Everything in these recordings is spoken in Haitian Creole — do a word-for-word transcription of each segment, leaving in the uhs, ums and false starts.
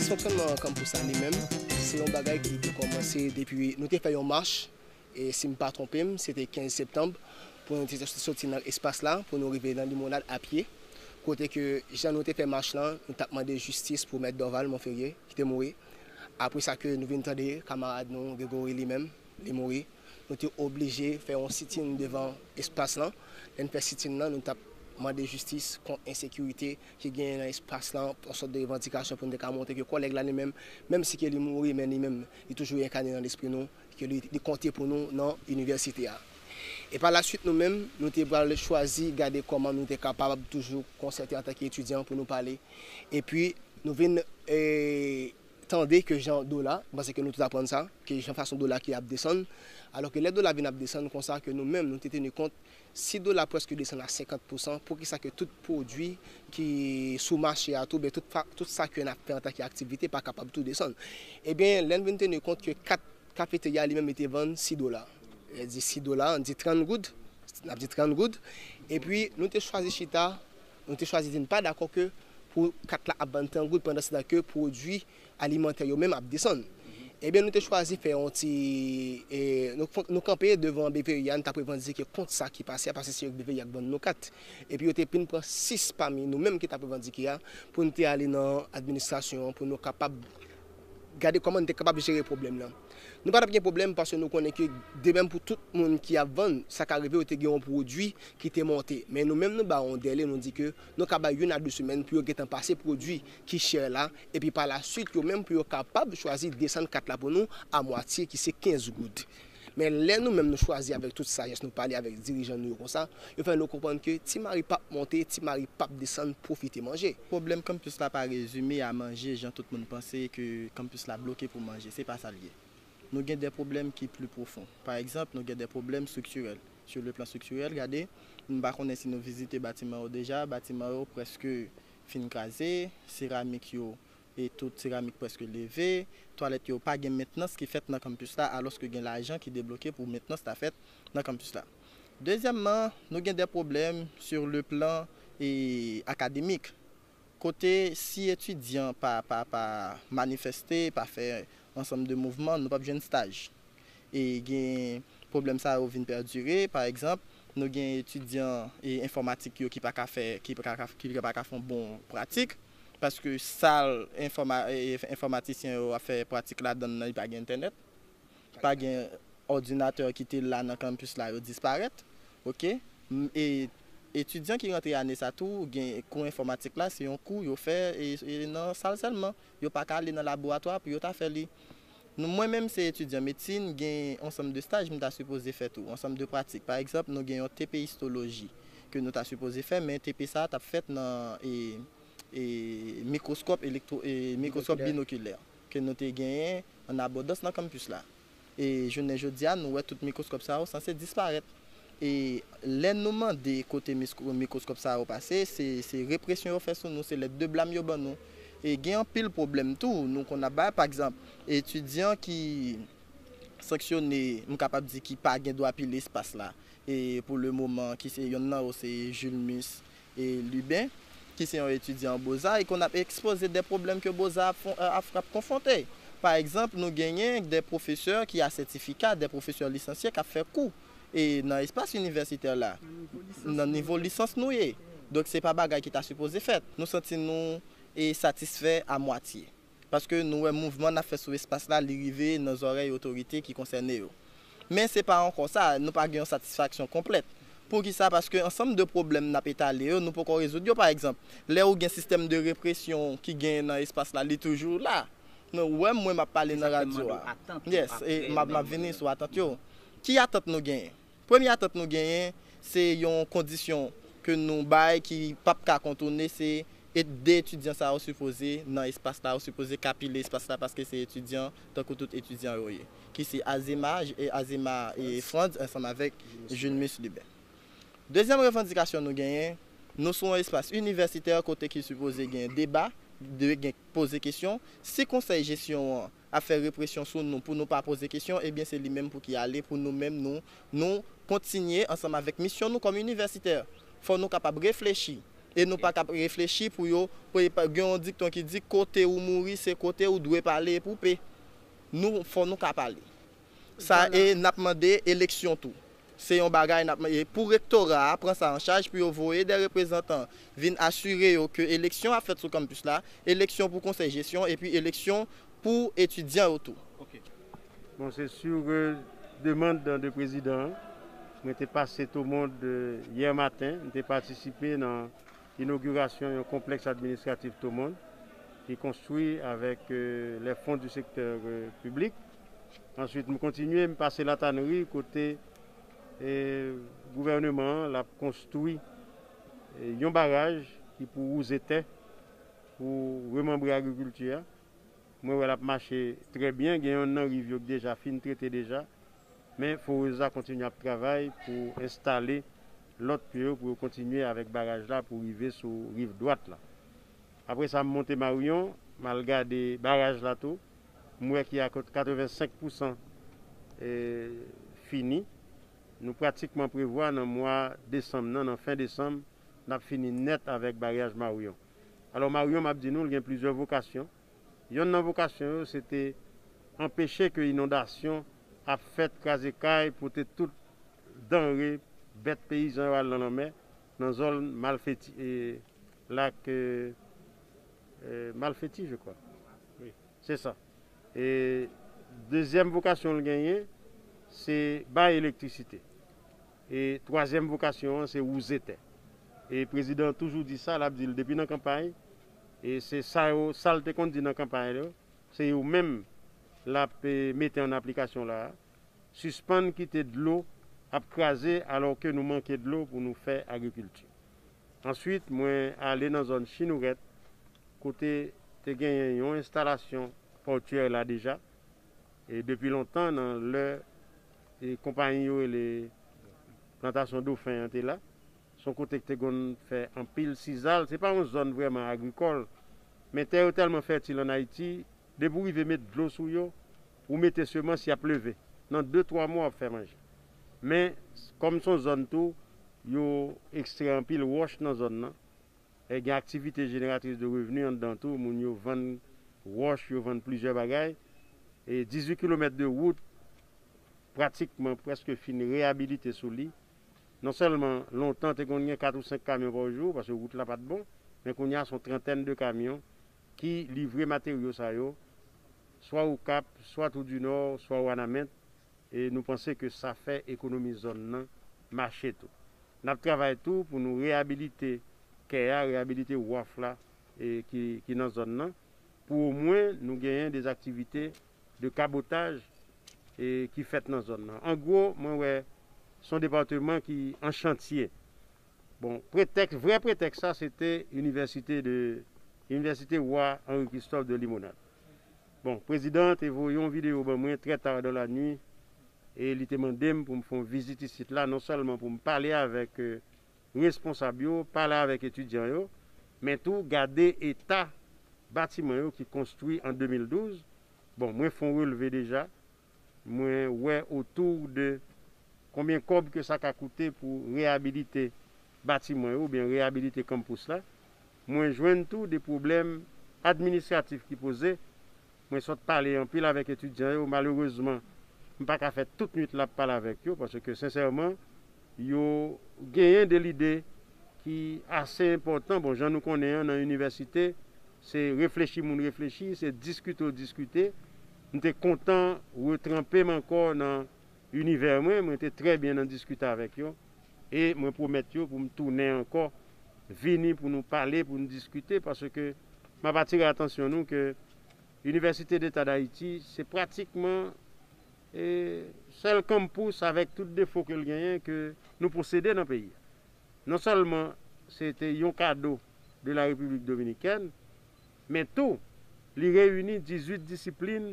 Fonksyònman kanpous la li menm, se yon bagay ki te kòmanse depi nou te fè yon mach, e si m pa twonpe m, se te kenz septanm, pou nou te soti nan espas la, pou nou rive nan Limonad a pye. Kote ke jan nou te fè mach lan, nou t ap mande jistis pou Mèt Dorval Monferrier, ki te mouri. Apre sa ke nou vin tande kamarad nou, Gregory li menm, li mouri. Nou te oblije fè yon sitin devan espas lan. Lè n fè sitin lan, nou t ap mande jistis kont ensekirite ki genyen nan espas lan, yon sòt de revandikasyon pou n te ka montre ke kòlèg la li menm, menm si ke li mouri, men li menm, li toujou enkane nan lespri nou, ke li, li konte pou nou nan inivèsite a. E pa la suite, nou menm, nou te pral chwazi gade kòman nou te kapab toujou konsète antanke etidyan pou nou pale. Epi, nou vin, e, tande ke jan dola, m panse ke nou tout aprann sa, ke jan fason dola ki ap desann, alò ke lè dola vin ap desann konsa ke nou menm nou te teni kont, si dola prèske desann a senkant pousan, poukisa ke tout pwodui ki sou mache a tou, ben tout, fa- tout sa ke n ap fè antanke aktivite pa kapab tou desann? Ebyen, lè n vin teni kont ke kat kafeterya li menm li te vann sis dola. Lè di sis dola, n di trant goud, n ap di trant goud. Epi, nou te chwazi chita, nou te chwazi di n pa dakò ke pou kat la ap vann trant goud pandan se tan ke pwodui alimantè yo menm ap desann. Ebyen, nou te chwazi fè yon ti, e, nou, nou kanpe devan B V I a, nou t ap revandike kont sa ki pase a, paske se yo B V I a k vann nou kat. Epi yo te vin pran sis pami nou menm ki t ap revandike a, pou nou te ale nan administrasyon an, pou nou kapab gade kòman nou te kapab jere pwoblèm nan. Nou pa t ap gen pwoblèm paske nou konnen ke de menm pou tout moun ki ap vann, sa ka rive yo te gen yon pwodui ki te monte. Men nou menm nou ba yon dèle, nou di ke nou ka bay youn a de semèn pou yo gentan pase pwodui ki chè la, epi pa la suite yo menm pou yo kapab chwazi desann kat la pou nou a mwatye ki se kenz goud. Men lè nou menm nou chwazi avèk tout sajès, nou pale avèk dirijan nou yo konsa, yo fè nou konprann ke ti mari p ap monte, ti mari p ap desann, pwofite manje. Pwoblèm kanpis la pa rezime a manje jan tout moun panse ke kanpis la bloke pou manje. Se pa sa l ye. Nou gen de pwoblèm ki pli pwofon. Pa egzanp, nou gen de pwoblèm striktirèl. Sur le plan structurel, gade, m pa konnen si nou vizite batiman yo deja, batiman yo prèske fin kraze, seramik yo e tout seramik prèske leve, twalèt yo pa gen mentnans ki fèt nan kanpis la, alòske gen lajan ki debloke pou mentnans ta fèt nan kanpis la. Dezyèmman, nou gen de pwoblèm sur le plan e, akademik. Kote si etidyan pa, pa, pa manifeste, pa fè ansanm de mouvman, nou p ap jwenn staj. E gen pwoblèm sa yo vin pèdire. Pa egzanp, nou gen etidyan e enfòmatik yo ki pa ka fè, ki pa ka, ki pa ka fè yon bon pratik, paske sal enfòma- e enfòmatisyen yo ap fè pratik ladan l nan, li pa gen entènèt, pa gen òdinatè ki te la nan kanpis la, yo disparèt. Oke? M- e etidyan ki rantre ane sa tou, gen kou enfòmatik la, se yon kou yo fè e, e nan sal sèlman. Yo pa ka ale nan laboratwa pou yo ta fè li. Nou, mwen menm, se etidyan medsin, gen ansanm de staj m ta sipoze fè tou, ansanm de pratik. Pa egzanp, nou gen yon T P istoloji ke nou ta sipoze fè, men T P sa a t ap fèt nan e, e, mikwoskòp elektwo- e, mikwoskòp binokilè ke nou te genyen an abondans nan kanpis la. E jounen jodi a, nou wè tout mikwoskòp sa yo sanse disparèt. E lè nou mande kote misko- mikwoskòp sa yo pase, se, se represyon yo fè sou nou, se lèt de blam yo ban nou. E gen anpil pwoblèm tou, nou konn ap bay, pa egzanp, etidyan ki sanksyone, m kapab di ki pa gen dwa pile espas la. E pou le moman, ki se yonn nan yo, se Julmus e Lubin, ki se yon etidyan Boza, e konn ap ekspoze de pwoblèm ke Boza ap, fon- ap, ap konfwonte. Pa egzanp, nou genyen de pwofesè ki a sètifika, de pwofesè lisansye k ap fè kou e nan espas inivèsitè la, nan nivo lisans nou ye. Donk, se pa bagay ki ta sipoze fèt. Nou santi nou e satisfè a mwatye. Paske nou wè mouvman n ap fè sou espas la, li rive nan zòrèy otorite ki konsène yo. Men se pa ankò sa, nou pa gen yon satisfaksyon konplèt. Poukisa? Paske ansanm de pwoblèm n ap etale yo, nou poko rezoud yo. Pa egzanp, lè ou gen sistèm de represyon ki genyen nan espas la, li toujou la. Nou wè, mwen, m ap pale nan radyo a. Yes, e m ap, m ap vini sou atant yo. Ki atant nou genyen? Premye atant nou genyen, se yon kondisyon ke nou bay ki p ap ka kontounen, se e de etidyan sa yo sipoze nan espas la, yo sipoze ka pile espas la, paske se etidyan tankou tout etidyan yo ye, ki se Azema, e Azema e Franz ansanm avèk Julmus Lubin. Dezyèm revandikasyon nou genyen, nou sou yon espas inivèsitè kote ki sipoze gen deba, de gen poze kesyon. Si konsèy jesyon an ap fè represyon sou nou pou nou pa poze kesyon, ebyen se li menm pou ki ale, pou nou menm nou, nou kontinye ansanm avèk misyon nou kòm inivèsitè. Fò nou kapab reflechi E nou pa ka reflechi pou yo, pou e pa- gen yon dikton ki di, kote ou mouri, se kote ou dwe pale pou pe. Nou, fò nou ka pale. Sa, e n ap mande eleksyon tou. Se yon bagay n ap mande pou rektora a pran sa an chaj, pou yo voye de reprezantan vin asire yo ke eleksyon ap fèt sou kanpis la, eleksyon pou konsèy jesyon, epi eleksyon pou etidyan yo tou. Bon, se sur demann de prezidan an, mwen te pase Tomond yè maten, mwen te patisipe nan inogirasyon yon konplèks administratif Tomond ki konstwi avèk lè fon di sektè piblik. Answit, m kontinye, m pase Latanri kote gouvènman an l ap konstwi yon baraj ki pou wouze tè pou remanbre agrikilti a. Mwen wè l ap mache trè byen, gen yonn nan riv yo k deja fin trete deja, men forez la kontinye ap travay pou enstale lòt pye yo pou yo kontinye avèk baraj la pou rive sou riv dwat la. Apre sa, m monte Maryon, m al gade baraj la tou, m wè ki a katrevensenk pousan fini. Nou pratikman prevwa nan mwa desanm nan, nan fen desanm, n ap fini nèt avèk baraj Maryon. Alò Maryon, m ap di nou, l gen plizyè vokasyon. Yonn nan vokasyon yo se te anpeche ke inondasyon ap fèt, kraze kay, pote tout danre bèt peyizan yo al nan lanmè nan zòn Malfeti, e, lak e, Malfeti, je crois. Se sa. E dezyèm vokasyon l genyen, se bay elektrisite. E twazyèm vokasyon an, se wouze tè. E prezidan an toujou di sa, l ap di l depi nan kanpay, e se sa yo, sa l te konn di nan kanpay yo, se yo menm l ap e, mete an aplikasyon la a. Sispann kite dlo ap kraze alò ke nou manke dlo pou nou fè agrikilti. Answit, mwen ale nan zòn Chinourèt, kote te genyen yon enstalasyon pòtyè la deja. E depi lontan, nan lè e konpayi yo rele Plantasyon Dofen an te la, se yon kote ki te konn fè anpil sizal. Se pa yon zòn vrèman agrikòl, men tè yo tèlman fètil ann Ayiti, depi w rive met dlo sou yo, ou mete semans, y ap leve. Nan de, twa mwa, w ap fè manje. Men, kòm se yon zòn tou, yo ekstrè anpil wòch nan zòn nan. E gen aktivite jeneratris de revni anndan tou, moun yo vann wòch, yo vann plizyè bagay. E dizuit kilomèt de wout pratikman prèske fin reyabilite sou li. Non sèlman lontan te konn gen kat ou senk kamyon pa jou, paske wout la pa t bon, men kounye a se yon trantèn de kamyon ki livre materyo sa yo, swa Okap, swa Toudinò, swa Wanament, e nou panse ke sa fè ekonomi zòn nan mache tou. N ap travay tou pou nou reyabilite kè a, reyabilite waf la e ki, ki nan zòn nan, pou omwen nou genyen de aktivite de kabotaj e ki fèt nan zòn nan. An gwo, mwen wè se yon depatman ki an chantye. Bon, pretèks, vrè pretèks sa, se te inivèsite de, inivèsite Wa Henri Christophe de Limonad. Bon, prezidan an te voye yon videyo ban mwen trè ta dan la nwi e li te mande m pou m fè yon vizit isit la, non sèlman pou m pale avèk e, responsab yo, pale avèk etidyan yo, men tou gade eta batiman yo ki konstwi an de mil douz. Bon, mwen fè yon relve deja, mwen wè otou de konbyen kòb ke sa ka koute pou reyabilite batiman yo oubyen reyabilite kanpous la. Mwen jwenn tou de pwoblèm administratif ki poze. Mwen sot pale anpil avèk etidyan yo, malerezman, m pa ka fè tout nwit la ap pale avèk yo, paske sensèman, yo genyen de lide ki ase enpòtan. Bon, jan nou konnen an, nan inivèsite, se reflechi moun reflechi, se diskite w diskite. M te kontan retranpe m ankò nan inivè mwen, mwen te trè byen nan diskite avèk yo. E mwen pwomèt yo pou m tounen ankò, vini pou nou pale, pou nou diskite, paske m ap atire atansyon nou ke Inivèsite Deta d Ayiti, se pratikman e, sèl kanpous avèk tout defo ke l genyen ke nou posede nan peyi a. Non sèlman se te yon kado de la Repiblik Dominikèn, men tou, li reyini dizuit disiplin,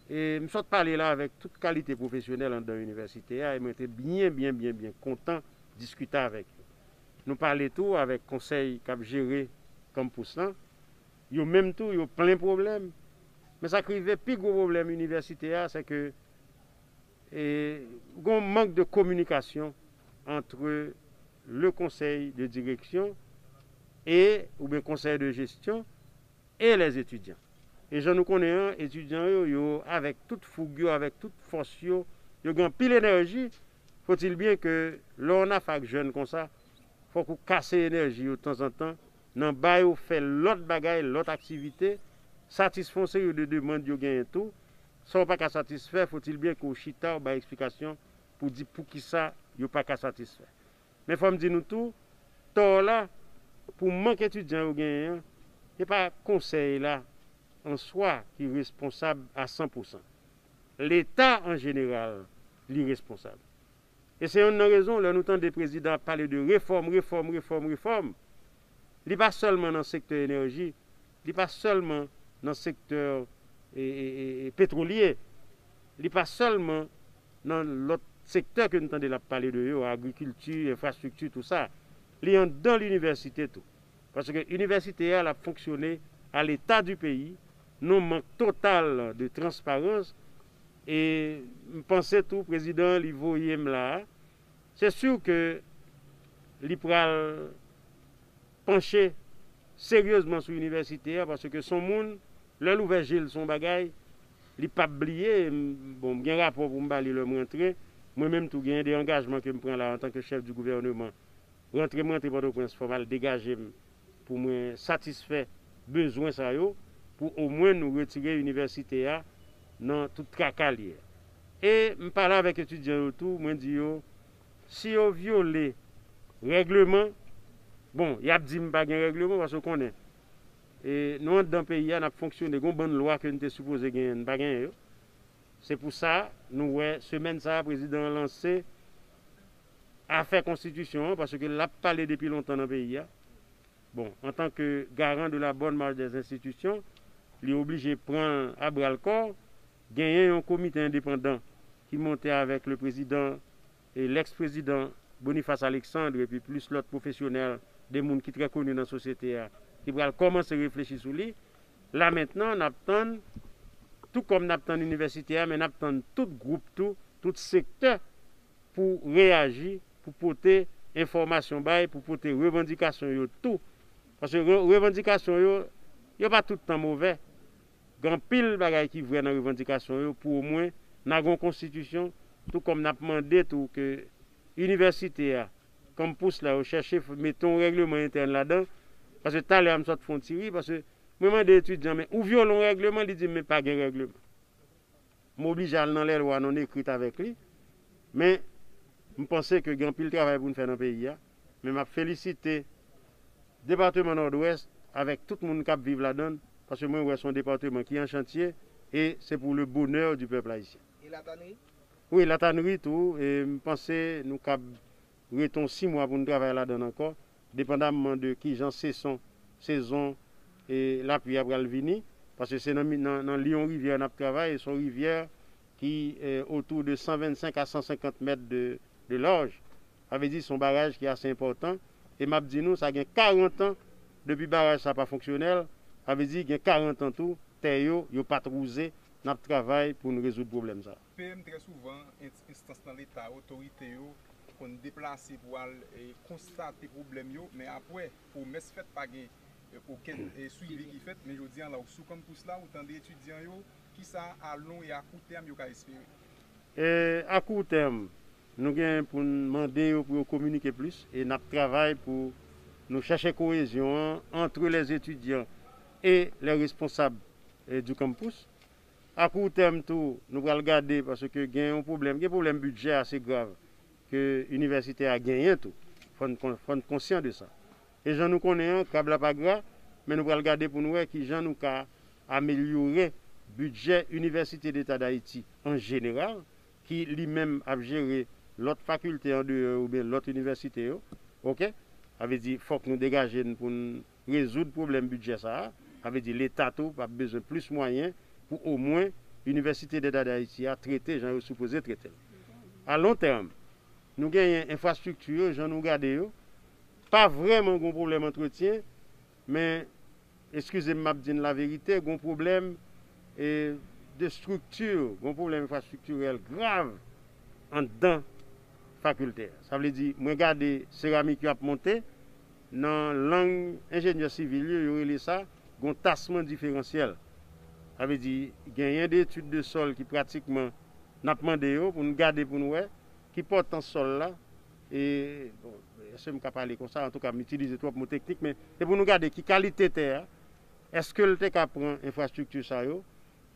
e m sot pale la avèk tout kalite pwofesyonèl anndan inivèsite a, e mwen te byen, byen, byen, byen kontan diskite avèk yo. Nou pale tou avèk konsèy k ap jere kanpous lan. Yo menm tou, yo plen pwoblèm. Men sa k rive pi gwo pwoblèm inivèsite a, se ke e, gen yon mank de kominikasyon antre le konsèy de direksyon e, oubyen konsèy de jesyon, e lèzetidyan. E jan nou konnen an, etidyan yo, yo avèk tout foug yo, avèk tout fòs yo, yo gen anpil enèji. Faut-il bien ke lè w nan fak jèn konsa, fòk ou kase enèji yo tanzantan, nan ba yo fè lòt bagay, lòt aktivite, satisfè yon seri de demann yo genyen tou. Sa w pa ka satisfè, faut-il bien ke w chita, w bay eksplikasyon pou di poukisa yo pa ka satisfè. Men fò m di nou tou, tò la, pou mank etidyan yo genyen an, se pa konsèy la an swa ki responsab a san pou san. Leta an jeneral, li responsab. E se youn nan rezon, lè nou tande prezidan ap pale de refòm, refòm, refòm, refòm, li pa sèlman nan sektè enèji, li pa sèlman nan sektè e, e, e, e, petwolye, li pa sèlman nan lòt sektè ke nou tande l ap pale de yo, agrikilti, enfrastrikti, tou sa. Li anndan linivèsite tou. Paske inivèsite a, l ap fonksyone à l'état du pays, nan mank total de transparans. E m panse tou, prezidan an, li voye m la a. Se si ke li pral panche seryezman sou inivèsite a, paske se yon moun, lè l ouvè je l sou yon bagay, li p ap bliye. M, bon, m gen rapò pou m ba li lè m rantre. Mwen menm tou, gen de angajman ke m pran la antanke chèf di gouvèneman. Rantre m rantre Pòtoprens, fò m al degaje m pou mwen satisfè bezwen sa yo, pou omwen nou retire inivèsite a nan tout traka li ye. E m pale avèk etidyan yo tou, mwen di yo, si yo vyole règleman, bon, y ap di m pa gen règleman, paske w konnen, e, nou anndan peyi a, n ap fonksyone, gen yon bann lwa ke n te sipoze genyen, n pa genyen yo. Se pou sa, nou wè, semèn sa a, prezidan an lanse afè konstitisyon an, paske l ap pale depi lontan nan peyi a. Bon, antanke garan de la bonne marche des institutions, li oblije pran l a bra l kò, genyen yon komite endepandan ki monte avèk le prezidan e lèks prezidan Boniface Alexandre, epi plis lòt pwofesyonèl, de moun ki trè koni nan sosyete a, ki pral kòmanse reflechi sou li. La mentnan, n ap tann, tou kòm n ap tann inivèsite a, men n ap tann tout gwoup tou, tout sektè pou reyaji, pou pote enfòmasyon bay, pou pote revandikasyon yo tou. Paske re-, revandikasyon yo, yo pa tout tan movè. Gen anpil bagay ki vrè nan revandikasyon yo, pou omwen n a gen yon konstitisyon, tou kòm n ap mande tou ke inivèsite a, kanpous la, yo chèche f-, mete yon règleman entèn ladan, paske talè a m sot fè yon ti ri, paske mwen mande etidyan, men ou vyole yon règleman, li di m, men pa gen règleman. M oblije al nan lèlwa non ekrit avèk li, men m panse ke gen anpil travay pou n fè nan peyi a, men m ap felisite depatman Nòdwès avèk tout moun k ap viv ladan l, paske mwen wè se yon depatman ki an chantye, e se pou le bonè di pèp ayisyen. E Latanri? Wi, Latanri tou, e m panse nou kab ret yon sis mwa pou n travay ladan l ankò, depandamman de kijan seson, sezon, e, lapli a pral vini, paske se nan, nan, nan li yon rivyè n ap travay, e se yon rivyè ki, e, otou de san vennsenk a san senkant mèt de, de laj. Sa vle di se yon baraj ki ase enpòtan, e m ap di nou, sa gen karant an depi baraj sa pa fonksyonèl, sa vle di gen karant an tou, tè yo, yo pa t wouze, n ap travay pou n rezoud pwoblèm sa. P M, trè souvan, ent-, enstans nan Leta, otorite yo, konn deplase pou al, e, konstate pwoblèm yo, men apre, pwomès fèt, pa gen, e, okenn, e, swivi ki fèt, men jodi a la, ou sou kanpous la, ou tande etidyan yo, kisa a lon e a kou tèm yo ka espere? E, a kou tèm, nou gen pou n mande yo pou yo kominike plis, e n ap travay pou nou chèche koyezyon an entre les étudiants et les responsables, e, du campus. A kou tèm tou, nou pral gade, paske gen yon pwoblèm, gen pwoblèm bidjè ase grav ke inivèsite a genyen tou. Fò n kon-, fò n konsyan de sa. E jan nou konnen an, krab la pa gra, men nou pral gade pou n wè kijan nou ka amelyore bidjè Inivèsite Deta d Ayiti an jeneral, ki li menm ap jere lòt fakilte andeyò oubyen lòt inivèsite yo. Oke? Sa vle di, fòk nou degaje n pou n rezoud pwoblèm bidjè sa a. Sa vle di, Leta tou p ap bezwen plis mwayen pou omwen Inivèsite Deta d Ayiti a trete jan yo sipoze trete l. A lon tèm, nou genyen enfrastrikti yo, jan nou gade yo, pa vrèman gen yon pwoblèm antretyen, men, eskize m, m ap di n laverite, gen yon pwoblèm, e, de estrikti, gen yon pwoblèm enfrastriktirèl grav anndan fakilte a. Sa vle di, mwen gade seramik yo ap monte, Nan lang enjenyè sivil yo, yo rele sa gon tasman diferansyèl. Sa vle di, genyen de etid de sòl ki pratikman n ap mande yo pou n gade, pou n wè ki pòtans sòl la. E, bon, èske m ka pale konsa? Antouka, m itilize twòp mo teknik, men se pou nou gade ki kalite tè a, èske l te ka pran enfrastrikti sa yo,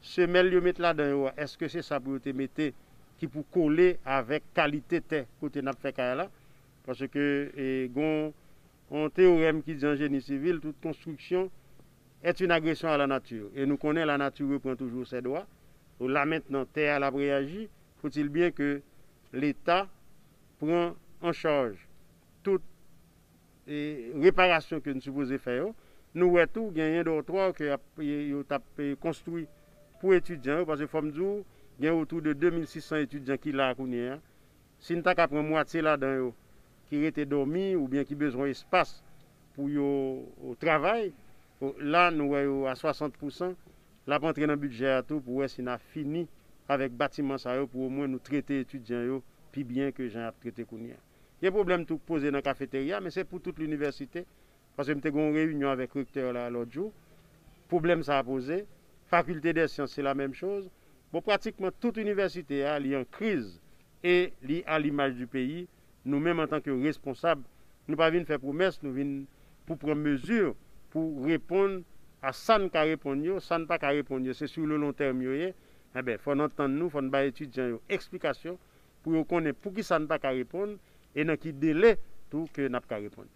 semèl yo met ladan yo a, èske se sa pou yo te mete ki pou kole avèk kalite tè kote n ap fè kay la? Paske e, gon yon teyorèm ki di an jeni sivil, toute construction est une agression à la nature. E nou konnen la nature reprend toujours ses droits. Donk la mentnan, tè a l ap reyaji, faut-il bien que Leta pran an chaj tout e, reparasyon ke n sipoze fè yo. Nou wè tou, genyen dòtwa ke ap, yo t ap e, konstwi pou etidyan yo, paske fò m di w, gen otou de de mil sis san etidyan ki la kounye a. Si n ta ka pran mwatye ladan yo ki rete dòmi oubyen ki bezwen espas pou yo travay, la nou wè yo a swasant pousan, l ap antre nan bidjè a tou pou wè si n a fini avèk batiman sa yo pou omwen nou trete etidyan yo pi byen ke jan y ap trete kounye a. Gen pwoblèm tou k poze nan kafeterya, men se pou tout linivèsite. Paske m te gen yon reyinyon avèk rektè la lòt jou. Pwoblèm sa a poze. Fakilte dè syans, se la menm choz. Bon, pratikman tout inivèsite a, li an kriz e li a limaj di peyi. Nou menm, antanke responsab, nou pa vin fè pwomès, nou vin pou pran mezi pou reponn a sa n ka reponn yo, sa n pa ka reponn yo, se sou le long tèm yo ye. Enben, fò n antann nou, fò n bay etidyan yo eksplikasyon pou yo konnen poukisa n pa ka reponn e nan ki dele tou ke n ap ka reponn.